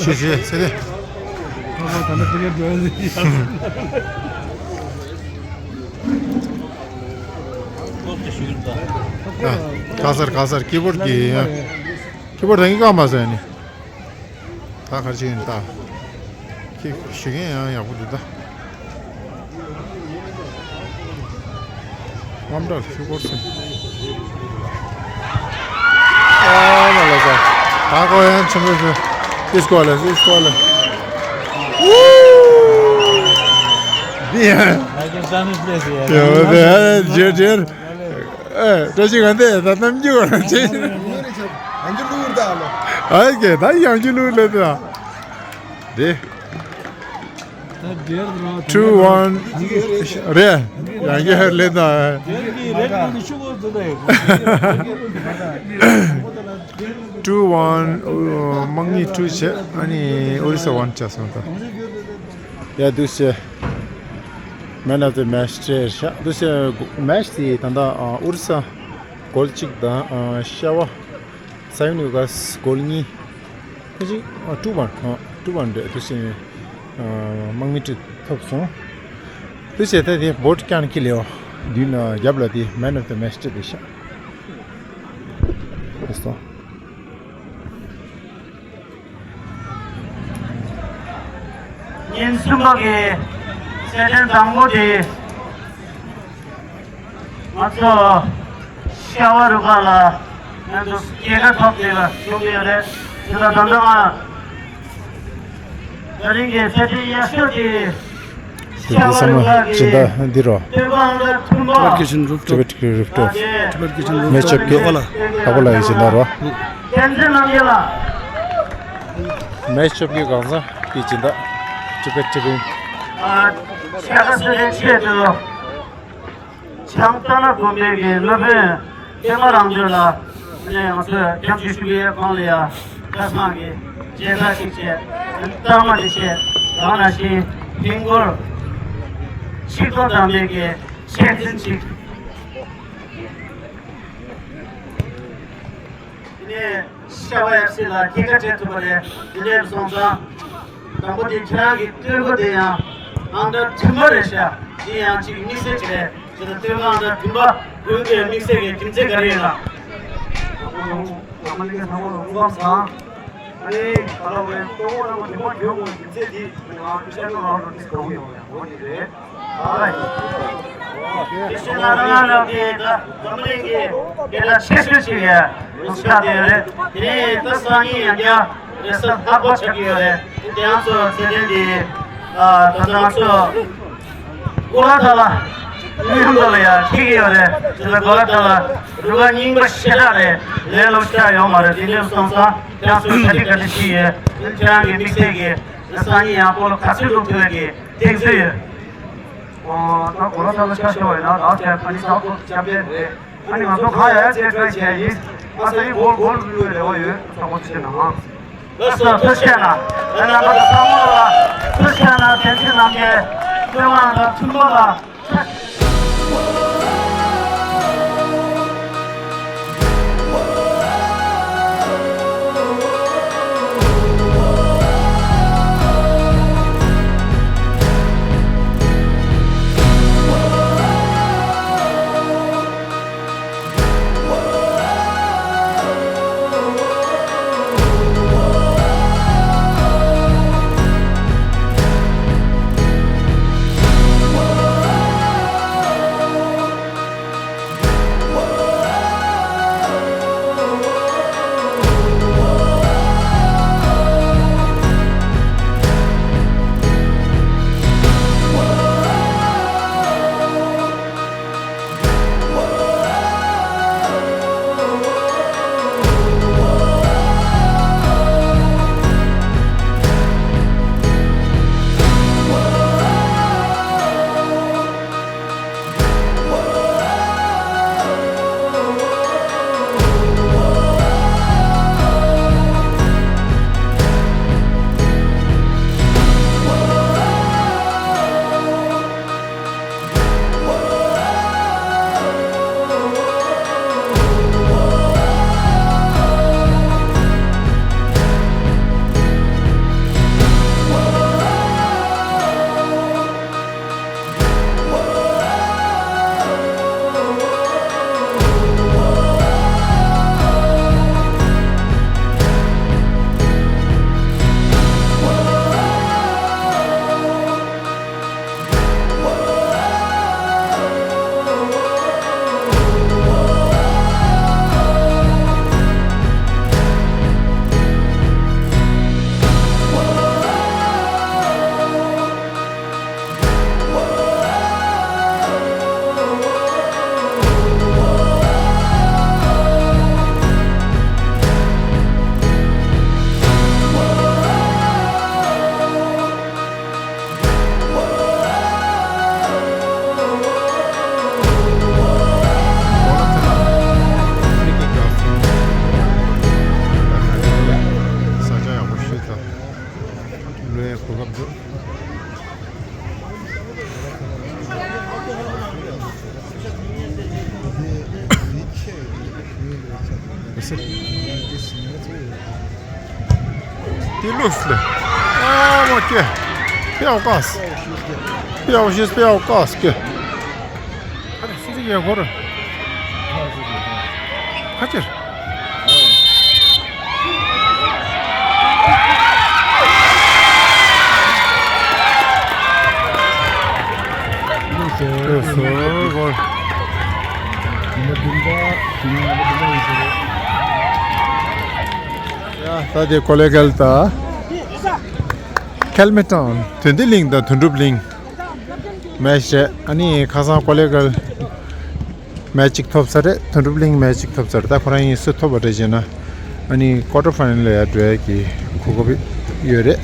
ཞུ་ཞུ་ཟེར་ཏེ། ཧ་གོ་ད་ནི་དེ་ག་འགྲོ་ཡ་ཟེར་གྱི་ཡ། ཨ། ཀ་སར་ཀ་སར་ཀི་བོར་གི། ཀི་བོར་ད་གིན་བཀག་མ་སོང་ནི། ད་ག་རེ་བྱེད་ཀྱི་ཡིན་ད། ཁྱེད་ཞུ་མཁན་ཡང་ཡག་པོ་འདུག་ད། རྔམ་དྲག་ཤུ་སྐོར་སོང་། ཨ་མ་ལ་ས། ད་ཁོ་ཡང་ཆེན་པོ་ཞུ། ཨིས་ཀོ་ལ་ཨིས་ཀོ་ལ། འདི་ཡང་། ཡོད་དེ་ཇེར་ཇེར། ཨེ། བཀྲ་ཤིས་སྒང་སྟེང་ད་གནམ་གྱི་བར་ཆད། ཡང་ཅི་ལུག་ད་ལོ། ཨ་ཀེ་ད་ཡང་ཅི་ལུག་ལེ་ད། དེ། two one རེད། ཡང་ཀེ་ལེ་ད། two one དམག་མི་two བྱས། ཨ་ནི་ཨོ་རི་ས་one བྱས་སོང་ད། ཡ་འདུག་སེ། Man of the match སྤྲད་ཤག་འདུག་སེ། match དེ་ད་ལྟ་ཨོ་རི་ས་གོལ་གཅིག་དང་ཤ་བ་ས་ཡོམ་ནི་ག་གོལ་གཉིས། ཁོ་གཅིག་two one ཨ། two one རེད། འདུག་སེ། དམག་མི་two ཐོབ་སོང་། འདུག་སེ། ད་དེ་བོ་ཊི་ཀྱང་ཁི་ལེའོ། མདུན་ལ་རྒྱབ་ལ་དེ་Man of the match སྤྲད་བསྡད་ཤག་ལགས་སོ། ཉིན་གསུམ་པ་གི་རྩེད་འགྲན་དང་པོ་དེ་ང་ཚོ་ཤ་བ་རུ་ཁག་ལ་ ང་ཚོ་རྒྱལ་ཁ་ཐོབ་བསྡད་པ་བྱུང་ཡོད་རེད། དེ་ལ་ད་ལྟ་ང་ད་རིང་གི་ཚད་ལྡན་ཡག་ཤོས་ཀྱི་དེ་འདི་བསམ་བློ་སྦྱིན་བདག་འདི་རོ། སྟོན་པ་ཨང་དང་ཐུན་མོང་Tibet Cricket Rooftop། Tibet Cricket Rooftop། མེ་ཆབ་ཀྱི་ལྷག་པ་ལ་ཡིན་ཟེར་ན་རོ། བསྟན་འཛིན་རྣམ་རྒྱལ་ལགས། མེ་ཆབ་ཀྱི་གང་ཟག་གི་སྦྱིན་བདག་Tibet Cricket། ཨ་ཕྱེད་ཀ་སུ་ལེན་ཆེད་དུ། བྱང་ལྟ་ན་དགོན་པའི་གི་སློབ་དཔོན་པད་མ་རང་གྲོལ་ལ་ནས་ང་ཚོས་སྐྱབས་འཇུག་ཞུ་བའི་སྒང་ལ་ཡ་ཁ་སང་གི་མཇལ་ཁ་ཞིག་བྱས། རྟགས་མ་ཞིག་བྱས། ད་ནང་བཞིན་ཧིན་སྒོར་ཆིག་སྟོང་ཐམ་པའི་གི་ཆེད་འཛིན་ཞིག་དེ་ནས་ཤ་བ་ཡབ་སྲས་ལ་སྐྱེད་ཀ་སྤྲད་ཐུབ་པ་རེད། དེ་འདྲ་སོང་ཙང་། དང་པོ་དེ་ཁྱེད་རང་གི་སྟོན་པ་དེ་ཡང་ཨང་གྲངས་བདུན་པ་རེད་ཤག་དེ་ཡང་ཅིག་དམིགས་བསལ་ཅིག་རེད། དེ་ལ་སྟོན་པ་ཨང་གྲངས་བདུན་པ་དགོས་པའི་དམིགས་བསལ་གྱི་རྒྱུ་མཚན་ག་རེ་ཡིན་ན། ཨ་ནི་ད་ལྟ་བའི་གཏོང་སྒོ་རྣམ་པ་བདུན་པ་འགྱུར་དགོས་པའི་རྒྱུ་མཚན་དེ་ང་ཚོ་ཤར་ཕྱོགས་རང་ལ་དེ་གང་ཡོང་ཡང་འོ་དེ་རེད། དེ་བཞིན་ང་རང་རང་གི་ད་འཛམ་གླིང་གི་སྐད་གྲགས་ཆེ་ཤོས་ཤིག་ཡ་ལུགས་ཆགས་བསྡད་ཡོད་རེད། དེ་ནས་ད་སང་ཉིན་ཡང་བསྐྱར་རེས་གཟའ་ལྷག་པ་ཆགས་ཀྱི་ཡོད་རེད། དེ་ཡང་ཚོ་ཚེ་རིང་གི་ད་ལྟ་ང་ཚོ་གོ་ལ་ཐ་ལ་མཉམ་དུ་ལ་ཡ་ཁྲིད་ཀྱི་ཡོད་རེད། དེ་ལ་གོ་ལ་ཐ་ལ་རུ་ཁག་རྙིང་པ་ཞེ་དྲག་རེད། ལས་སླ་པོ་ཞེ་དྲག་ཡོད་མ་རེད། དེ་འདྲ་སོང་ཙང་ཁྱེད་ཚོས་ག་འདྲ་ག་འདྲ་ཞིག་ཡོད། ཁྱེད་རང་གི་དམིགས་བསལ་གྱི་སང་ཉིན་ཡང་སྤོ་ལོ་ག་ཚོད་བླུག་ཐུབ་ཡོད་ཀྱི་གཏིང་ཚོད་ཡོད། ཨོ། ད་གོ་ལ་ཐ་ལ་ཆ་ཤོར་བ་ཡིན་ན་རག་བྱས་ཨ་ནི་ད་ཁོ་སྐྱབས་རྗེ་རེད། ཨ་ནི་ང་ཚོ་གང་ཡང་ཡང་བྱས་སྤྲོད་བྱས་ཡིན། ཨ་ས་ཡིན་སྒོར་སྒོར་བླུགས་ཡོད་རེ་བ་ཡོད། ཚ་པོ་ཅི་ནང་། ལགས་སོ་ཐུགས་རྗེ་གནང་། ཨ་རྣམ་པ་ཚང་མ་ལ་ཐུགས་རྗེ་གནང་། བསྟན་འཛིན་རྣམ་རྒྱལ་སྟོན་དབང་དང་མཐུན་པ་ལ། དེ་ལུས་ལེ། ཨ་མ་ཀེ། ཕེའོ་ཀ་སི། ཕེའོ་ཤིས་ཕེའོ་ཀ་སི་ཀེ། ཨ་རེ་སི་ཏི་ཡ་གོ་ར། ཁ་ཅིར། ལུས་སེ་གོ་ར། ཉི་མ་བདུན་པ། ཉི་མ་བདུན་པ་ཡིན་ཟེར་རེད། ད་དེ་ཀོ་ལེ་གལ་དང་ཁེལ་མེ་ཏོན་དོན་ལྡན་གླིང་དང་དོན་གྲུབ་གླིང་མེ་ཆི་རེད། ཨ་ནི་ཁ་སང་ཀོ་ལེ་གལ་མེ་ཆི་གཅིག་ཐོབ་ཚར་རེད། དོན་གྲུབ་གླིང་མེ་ཆི་གཅིག་ཐོབ་ཚར་རེད། ད་ཁོ་རང་གཉིས་སུ་ཐོབ་པ་འདྲ་བྱས་ན་ཨ་ནི་ཀོ་ཊར་ཕའི་ནལ་ལ་ཡར་འགྲོ་ཡ་གི་གོ་སྐབས་ཡོད་རེད།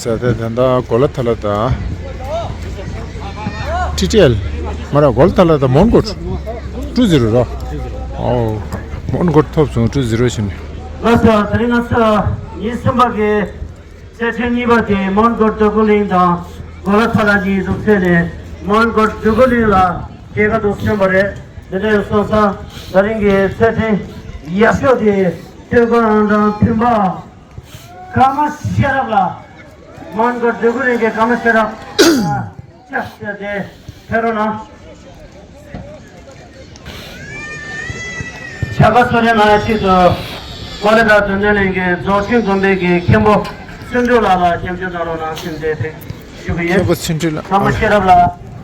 ས་ད་ད་ད་གོ་ལ་ཐ་ལ་ད་ཊི་ཊི་ཨེལ་མ་ར་གོ་ལ་ཐ་ལ་ད་མོན་གྷོ་ཊུ་ཛི་རོ་ར། ཨོ་མོན་གྷོ་ཊུ་ཐོབ་སོང་ཊུ་ཛི་རོ་བྱས་ནས། ལགས་སོ། དེ་རིང་ང་ཚོ་ཉིན་གསུམ་པ་གི་སེ་ཆེན་གཉིས་པ་དེ་མོན་གྷོ་འདོད་རྒུ་གླིང་དང་གོ་ལ་ཐ་ལ་གཉིས་འཛོམས་ཚེ་ནས་མོན་གྷོ་འདོད་རྒུ་གླིང་ལ་སྐྱེས་སྐར་དུ་སོན་པ་རེད། འདི་འདྲ་ཡིན་སོང་ཙང་ད་རིང་གི་སེ་ཆེན་ཡག་ཤོས་དེ་སྟོན་ཁ་རང་དང་མཐུན་པ། སྐར་མ་ཤེས་རབ་ལ། མོན་གྷོ་འདོད་རྒུ་གླིང་གི་སྐར་མ་ཤེས་རབ་ལ་ཅག་བྱས་ཏེ་ཕེབས་རོགས་གནང་། བྱ་དགའ་གསོལ་རས་གནང་ཡ་ཆེད་དུ་ཀོ་ལེ་གལ་དོན་ལྡན་གླིང་གི་རྫོགས་ཆེན་དགོན་པའི་གི་མཁན་པོ་བརྩོན་འགྲུས་ལགས་ལ་སྐྱབས་འཇུག་གནང་རོགས་གནང་ཞུ་འདོད་དེ་ཞུ་གི་ཡོད། མཁན་པོ་བརྩོན་འགྲུས་ལགས། སྐར་མ་ཤེས་རབ་ལ་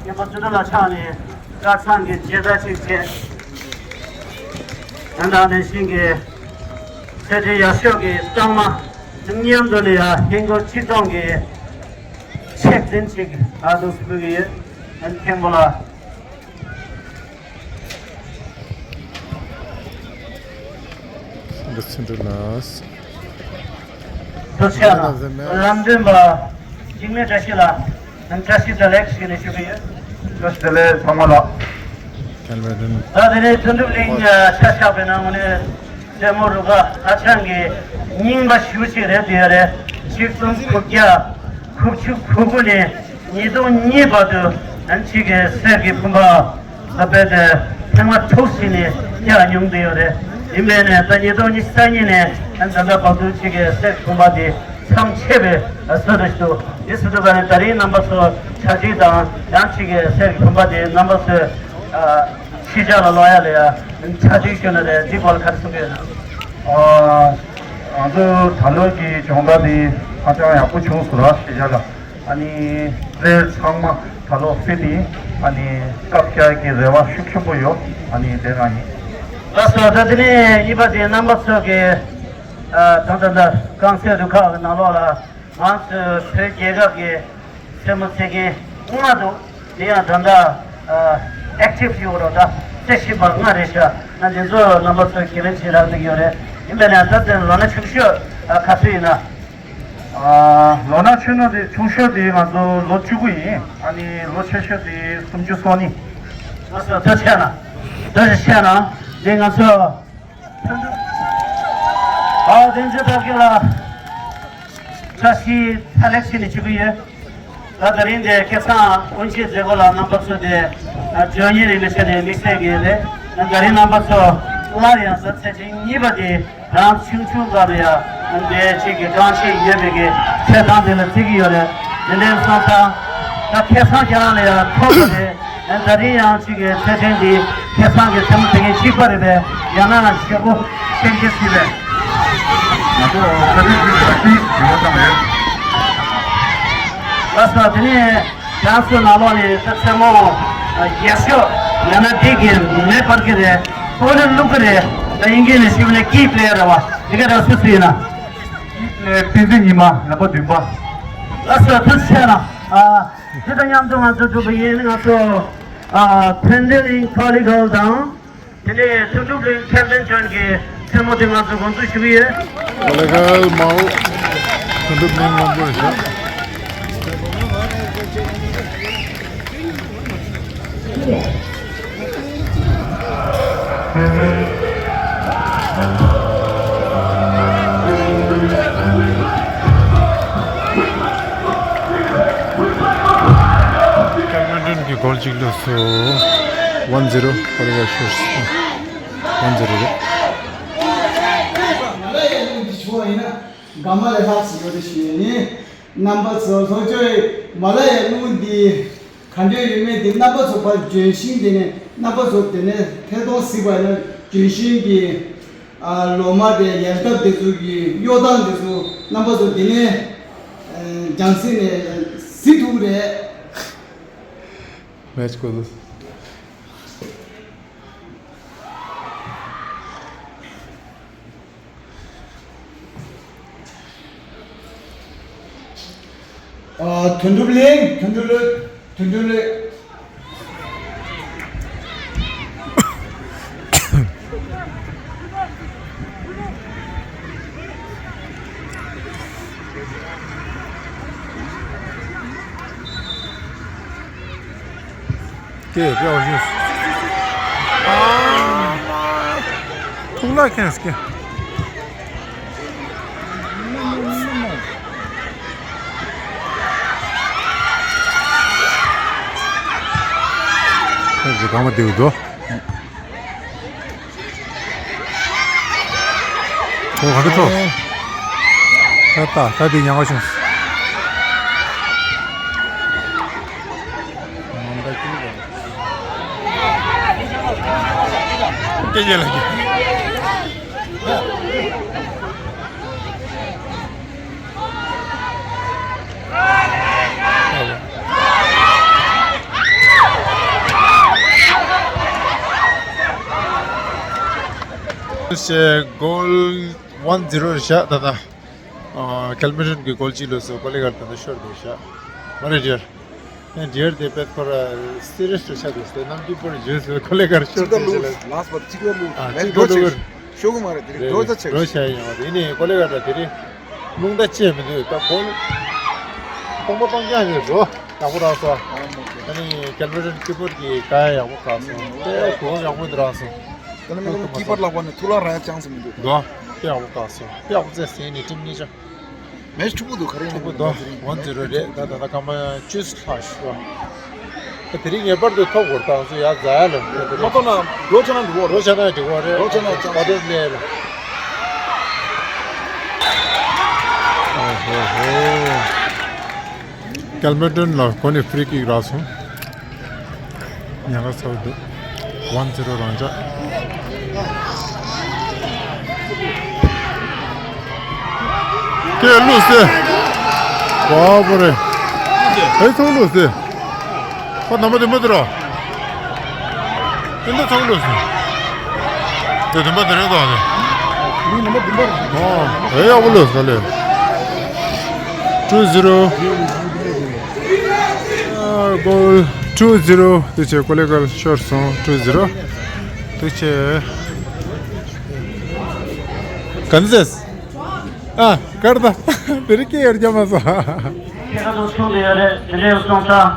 མཁན་པོ་བརྩོན་འགྲུས་ལགས་ཕྱག་ནས་སྐར་ཚང་གི་མཇལ་དར་ཅིག་བྱས། ད་ལྟ་ནས་ཤིང་གི་ཚེ་འདི་ཡག་ཤོས་ཀྱི་རྟགས་མ་མཉམ་དུ་ལ་ཡ་ཧིན་སྒོར་ཆིག་སྟོང་གི་ཆེད་འཛིན་ཅིག་ཨ་འདུག་ཕུལ་གྱི་ཡོད། ཨན་མཁན་པོ་ལ། འདི་ཚོ་འདྲ་ལ། ཐུགས་རྗེ་ཆེ་ལགས། ལམ་སྟོན་པ་འཇིགས་མེད་བཀྲ་ཤིས་ལགས། བཀྲ་ཤིས་བདེ་ལེགས་ཞུས་ནས་ཞུ་གི་ཡོད། བཀྲ་ཤིས་བདེ་ལེགས་ཚང་མ་ལ། ད་དེ་ནས་དོན་གྲུབ་གླིང་ཆ་བཞག་པའི་ནང་ནས་རྩེད་མོ་རུ་ཁག་ཧ་ཅང་གི་རྙིང་པ་ཞེ་པོ་ཅིག་རེད་འདུག་ཡ་རེད། ཆིག་སྟོང་དགུ་བརྒྱ་དགུ་བཅུ་གོ་དགུ་ནས་ཉིས་སྟོང་གཉིས་བར་དུ་ཨ་ནི་གཅིག་གི་གསེར་གྱི་བུམ་པ་ད་རྦད་དེ་ཐེངས་མ་དྲུག་ཟིན་ནས་རྒྱག་མྱོང་བསྡད་ཡོད་རེད། ཡིན་པས་ནས་ད་ཉིས་སྟོང་ཉི་ཤུ་རྩ་གཉིས་ནས་ཨ་ནི་ད་ལྟ་བར་དུ་གཅིག་གི་གསེར་གྱི་བུམ་པ་དེ་མཚམས་ཆད་པའི་བཟོ་འདྲ་ཞིག་འདུག་འདི་བཟོ་འདྲ་ག་ནས་ད་རིང་རྣམ་པ་ཚོ་ཕྱག་བྲིས་དང་ཡང་གཅིག་གི་གསེར་གྱི་བུམ་པ་དེ་རྣམ་པ་ཚོས་ཨ་ཕྱི་རྒྱལ་ལ་ལོག་ཡ་ལ་ཡ་ཕྱག་བྲིས་ཞུ་ན་རེད། འདི་སྐོར་ལ་ག་རེ་གསུང་གི་ཡོད་ན། ཨ་ང་ཚོ་ད་ལོ་གི་སྦྱོང་བརྡར་འདི་ཧ་ཅང་ཡག་པོ་བྱུང་སོང་ར། ཕྱི་རྒྱལ་ལ་ཨ་ནི་རེད། ཚང་མ་ད་ལོ་ཕེབས་ཏེ་ཨ་ནི་སྐབས་བསྐྱལ་གྱི་རེ་བ་ཤུགས་ཆེན་པོ་ཡོད། ཨ་ནི་དེ་རང་ཡིན། ལགས་སོ། ད་དེ་ནས་གཉིས་པ་དེ་རྣམ་པ་ཚོ་གི་ཨ་ད་ད་ད་རྐང་རྩེད་རུ་ཁག་གི་ནང་ལོགས་ལ་ང་ཚོའི་བོད་རྒྱལ་ཁབ་ཀྱི་རྩེད་མོ་རྩེ་མཁན་ལྔ་འདུག་འདི་ཡང་ད་ལྟ་ཨེག་ཊིབ་ཡོད་རོགས་ད་རྩེ་བཞིན་པ་ལྔ་རེད་ཤག་ང་འདི་ཚོ་རྣམ་པ་ཚོས་ཁས་ལེན་བྱེད་རག་འདུག་ཡོད་རེད། ཡིན་པས་ན་ད་དེ་ལོ་ན་ཆུང་ཤོས་ག་ཚོད་ཡིན་ན། ལོ་ན་ཆུང་ནོ་དེ་ཆུང་ཤོས་དེ་ང་ཚོ་ལོ་བཅུ་དགུ་ཡིན། ཨ་ནི་ལོ་ཆེ་ཤོས་དེ་སུམ་ཅུ་སོ་གཉིས། ལགས་སོ། ཐུགས་རྗེ་ཆེ་གནང་། ཐུགས་རྗེ་ཆེ་གནང་། དེ་ང་ཚོ་ཨ་བདེན་ཚེ་ཐབས་མཁས་ལ་བཀྲ་ཤིས་བདེ་ལེགས་ཞུ་ནས་ཞུ་གི་ཡོད། ད་དེ་རིང་འདིར་ཁེ་སང་དབུ་འབྱེད་མཛད་སྒོ་ལ་རྣམ་པ་ཚོ་དེ་བྱོན་ཉིན་རིང་མི་ཚེ་ནས་དམིགས་བསལ་གྱི་རེད། ད་རིང་རྣམ་པ་ཚོ་སླར་ཡང་ད་ཚེ་ཆེན་གཉིས་པ་དེ་རང་ཆུང་ཆུང་སྐབས་ལ་ཡང་འདིར་ཅིག་གི་རྐང་རྗེས་ཡོད་པའི་གི་ཚེ་ཐང་དེ་ལ་བརྩི་གི་ཡོད་རེད། དེ་འདྲའི་སོང་ཙང་ད་ཁེ་སང་ཁྱེད་རང་ལ་ཡང་ཐོབ་པ་རེད། ད་རིང་ཡང་གཅིག་གི་ཚེ་ཕྲན་འདི་ཁེ་སང་གི་ཚེ་མོ་དེ་ངས་གཅིག་པ་རེད་པས། ཡང་ན་ཞེ་པོ་སེམས་ཅན་སྲིད་པས། ང་ཚོ་ཚེ་ཕྲན་གཅིག་པ་ཞིག་ཡོད་ཙང་རེད། ལགས་སོ། དེ་ནས་རང་ཚོ་ནང་ལོགས་ནས་ད་ཚེ་མོ་རྒྱལ་ཤོས་ཡང་ན་འདི་གི་མེ་སྤར་གི་རེད། ཀོ་ལེ་བླུག་གི་རེད། ད་དབྱིན་སྐད་ནས་ཞུས་པ་ན་ཀི་པི་ལེ་ཡར་རེད་བ། དེ་ག་རང་སུ་སུ་ཡིན་ན། ཀི་པི་ལེ་ཡར་བསྟན་འཛིན་ཉི་མ་ལག་པ་བདུན་པ། ལགས་སོ། ཐུགས་རྗེ་ཆེ་གནང་། ཨ། དེ་དང་མཉམ་དུ་ང་ཚོ་གྲུབ་པ་ཡིན། ང་ཚོ་ཨ་ཕན་བདེ་གླིང་ཁོ་ལི་གལ་དང་། དེ་ནས་དོན་གྲུབ་གླིང་ཁེལ་ལྡན་ལྗོངས་ཀྱི་མཚན་མོ་དེ་ང་ཚོ་འགོ་འཛུགས་ཞུ་གི་ཡོད། ཁོ་ལི་གལ་མའོ་དོན་གྲུབ་གླིང་དབང་པོ་རེད་ཤག་ཀེམ་མེ་ཌོན་གྱི་གོལ་གཅིག་ལོས་སོ། ཝན་ཛི་རོ། ཁོ་ལི་གལ་ཤོར་སོང་། ཝན་ཛི་རོ་རེད། མ་ལ་ཡའི་གླིང་འདི་ཆུང་བ་ཡིན་ན་ག་མ་ལས་ལྷག་ཅིག་ཡོད་དེ་ཞུ་ཡས་ཡིན། རྣམ་པ་ཚོ་ལྷོ་ཕྱོགས་མ་ལ་ཡའི་གླིང་འདི་ག་འདྲ་ཡོད་མེད་འདི་རྣམ་པ་ཚོ་ཕར་ལྗོན་ཤིང་དེ་ནས་རྣམ་པ་ཚོ་དེ་ནས་ཐད་གཏོང་གཟིགས་པ་ཡིན་ན་ལྗོན་ཤིང་གི་ཨ་ལོ་མ་དེ་ཡལ་འདབ་དེ་ཚོ་གི་གཡོ་ཐང་དེ་ཚོ་རྣམ་པ་ཚོ་དེ་ནས་ཨ་རྒྱང་སྲིང་ནས་གཟིགས་ཐུབ་ཀྱི་རེད། མེ་ཆི་ཀོ་ལོ། ཨ། དོན་གྲུབ་གླིང་། དོན་གྲུབ་གླིང་། དོན་གྲུབ་གླིང་། ཀྱེ་ཀྱེ། ཨ་ཐུག་ལ་ཁེངས་ཀྱེ། ཁོང་གི་གང་མ་བདེ་འདུག་ཁོང་ག་འདྲ་ཐོག་ད་ད་ད་དེ་ཉག་ག་བྱུང་། སྐད་ཆ་ལ་སྐད། ཞེས་གོལ་ཝན་ཛི་རོ་རེད་ཤག་ད་ལྟ། ཨ། ཀལ་མེ་ཊོན་གྱི་གོལ་གཅིག་ལོས་སུ་ཀོ་ལི་གྷལ་ད་ལྟ་ཤོར་འདུག་ཤག་མ་རེད་ཌི་ཡར། ཨེ་ཌི་ཡར་དེ་དཔེ་ཁོ་ར་སི་རི་ཡས་རེད་ཤག་འདུག་སྟེ། ནམ་རྒྱུན་པར་ཇུས་སུ་ཀོ་ལི་གྷལ་ཤོར་འདུག་ཤག་ལ། ལཱསི་པར་གཅིག་ལ་ལུ། ཨ། ལེན་གཅིག་ལ་ལུ་ཤོར་གི་མ་རེད། དེ་རིང་ཌོ་ཛ་ཆེག་རེད། ཌོ་ཛ་ཆེག་རེད། ཡིན་ནའི་ཀོ་ལི་གྷལ་ད་དེ་རིང་རླུང་རྟ་ཆད་མི་འདུག་ད་གོལ་སྟོང་པ་སྟོང་རྐྱང་རེད་འགྲོ། ཡག་པོ་རག་སོང་། ཨ་ནི་ཀལ་མེ་ཊོན་ཀི་པར་གྱི་ཀ་ཡ་ཡག་པོ་བཀག་སོང་། དེ་གོ་ཡག་པོ་འདི་རག་སོང་། ད་ནི་མི་ལོ་ཀི་པར་ལག་པ་ནས་ཐུག་ལ་རག་ཡ་ཅང་སུ་མི་འདུག་འདུག་དེ་ཡག་པོ་བཀག་སོང་། དེ་ཡག་པོ་རྩེ་ཟིན་ནས་ཊིམ་གཉིས་ཆ། མེ་ཆི་འཁྲུག་པོ་འདུག་ག་རེ་ཡིན་ན་འཁྲུག་པོ་འདུག་ཝན་ཛི་རོ་རེད། ད་ད་ད་སྐར་མ་བཅུ་ལྷག་ཞུ་བ། ད་དེ་རིང་ངེས་པར་དུ་ཐོབ་དགོས། ད་ང་ཚོ་ཡར་འཛེགས་ཡ་ལ། མ་ཐོབ་ན་འགྲོ་ཆ་ན་འགྲིག་གོ་རེད། འགྲོ་ཆ་ན་འགྲིག་གོ་རེད། འགྲོ་ཆ་ན་ཅང་། ཨོ་ཧོ་ཧོ། ཀལ་མེ་ཊོན་ལ་གོ་ནས་ཕི་རི་ཀིག་རག་སོང་། ཉག་ག་ཚ་བོ་འདུག་ཝན་ཛི་རོ་རང་འཇགས། ཀྱེ་ལུས་སེ། བ་བོ་རེ། ཨེ་ཚང་ལུས་སེ། ཁོ་ནམ་པ་དེ་མི་དེ་ར། དེ་འདྲ་ཚང་ལུས་སེ། དེ་དེ་མ་དེ་རེད་དོ་ཨ་ནི། ཨོ་ཨེ་ཡག་པོ་ལུས་སེ་ལེ། ཊུ་ཛི་རོ། ཨ་གོལ་ཊུ་ཛི་རོ། དེ་ཆེ་ཀོ་ལི་གྷལ་ཤོར་སོང་། ཊུ་ཛི་རོ། དེ་ཆེ། གན་ཟེས། ཨ་ཀར་ད། དེ་རིང་སྐད་ཡར་རྒྱབ་མ་སོང་། སྐད་ཁ་ཐུག་ཆུང་དེ་ཡོད་རེད། དེ་འདྲའི་སོང་ཙང་།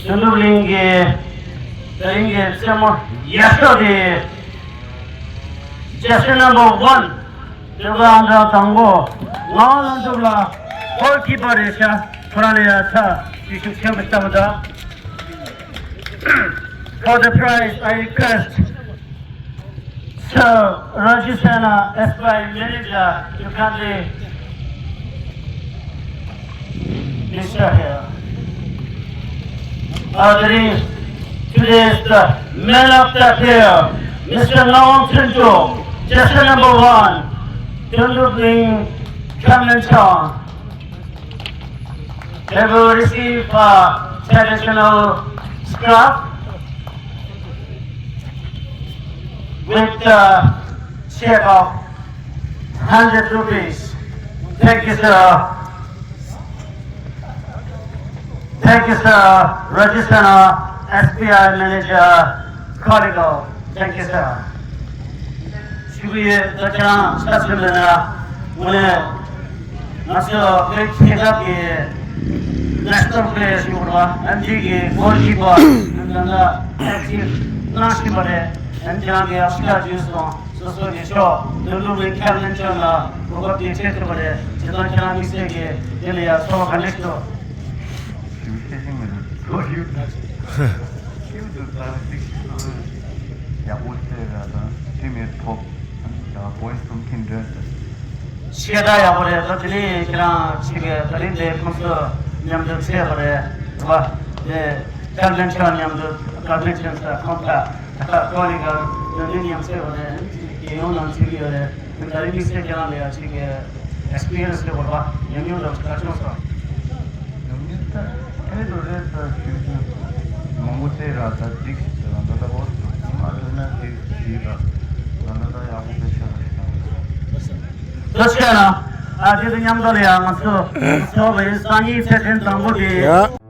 དོན་གྲུབ་གླིང་གི་དེ་རིང་གི་རྩེད་མོ་ཡག་ཤོས་དེ། Jersey number one། སྟོད་ཁ་ཨང་གྲངས་དང་པོ། ངག་དབང་བློ་སྟོབས་ལགས་གོལ་ཀི་པར་རེད་ཤག་ཁོ་རང་ལ་ཡ་ཚ་བྱེད་ཤུགས་ཆེན་པོ་བཏང་དང་། For the prize, I request Sir Rajiv Sena, S B I manager, to kindly minister here. Our dream today is the man of the player, Mister Ngawang Chuncho, jersey number one, Chuncho Bling, Kamenchang. They will receive a traditional scarf with the check of hundred rupees. Thank you, sir. Thank you, sir. Rajasthana S B I manager, Kaligaon. Thank you, sir. ཞུ་གི་ཡོད། ད་ཁྱེད་རང་སྟབས་བདེ་མེད་ན་དངོས་གནས་ང་ཚོ་བོད་རྒྱལ་ཁབ་ཀྱི་ནེ་ཤ་ནལ་པི་ལེ་ཡར་ཞུ་དགོས་པ། ཨེམ་ཆི་གི་གོལ་ཀི་པར་ད་ལྟ་ཨེག་ཊིབ་གནང་བཞིན་པ་རེད། ཨེམ་ཆི་རང་གི་ཨོ་སི་ཀྲ་ཇུས་སོང་སོ་སོ་གི་ཤོག་དོན་གྲུབ་གླིང་ཁ་ལན་ཆོན་ལ་གོ་སྐབས་དེ་སྤྲད་ཐུབ་པ་རེད། བྱས་ཙང་ཁྱེད་རང་དམིགས་བསལ་གྱི་དེ་ལ་ཡ་ཚོར་བ་ག་འདྲ་ཞིག་འདུག་ཞུ་ཤེས་ཀྱི་མི་འདུག་ཁྱེད་ཚོ་ད་ཏིག་ཡག་པོ་བྱས་ར་དང་ཊིམ་ཡོད་ཐོབ་ཡག་པོ་ཡིན་གསུང་གིན་འདྲ། ཤེས་ར་ཡག་པོ་རེད། ད་དེ་ནས་ཁྱེད་རང་ཅིག་ད་རིང་འདི་ཁོང་ཚོ་མཉམ་དུ་བྱས་པ་རེད་བ། དེ་ཀར་ལེན་ཆོན་མཉམ་དུ་ཀར་ལེན་ཆོན་ས་ཁོང་ད་ད་ཀོ་ལི་ག་ནང་མཉམ་བྱས་པ་རེད། རྒྱལ་ཡོངས་ནང་བྱེད་ཀྱི་ཡོད་རེད། ད་རིང་དམིགས་བསལ་ཁྱེད་རང་ལ་ཡ་ཅིག་གི་ཨེགསི་པི་རི་ཡན་སི་དེ་བོར་བ་ཉམས་མྱོང་དང་དགའ་ཆོག་སོང་། ཉམས་མྱོང་ད་ཧེ་རུ་རེད། ད་ཞུ་རྒྱུ་མང་པོ་བལྟས་ར་ད་འགྲིག་ཟེར་ར་ད་ད་བོ་མ་ཐུབ་ན་འགྲིག་ཟེར་ར་ད་ད་ད་ཡག་པོ་བེད་སྤྱོད་ར་ཞིག་གནང་། ད་བཤད་ན་ ཨ་དེ་ཚོ་མཉམ་དུ་ལ་ཡང་ང་ཚོ་ཚོགས་པའི་སང་ཉིན་ཚེས་བདུན་དང་པོ་དེ། ཡ།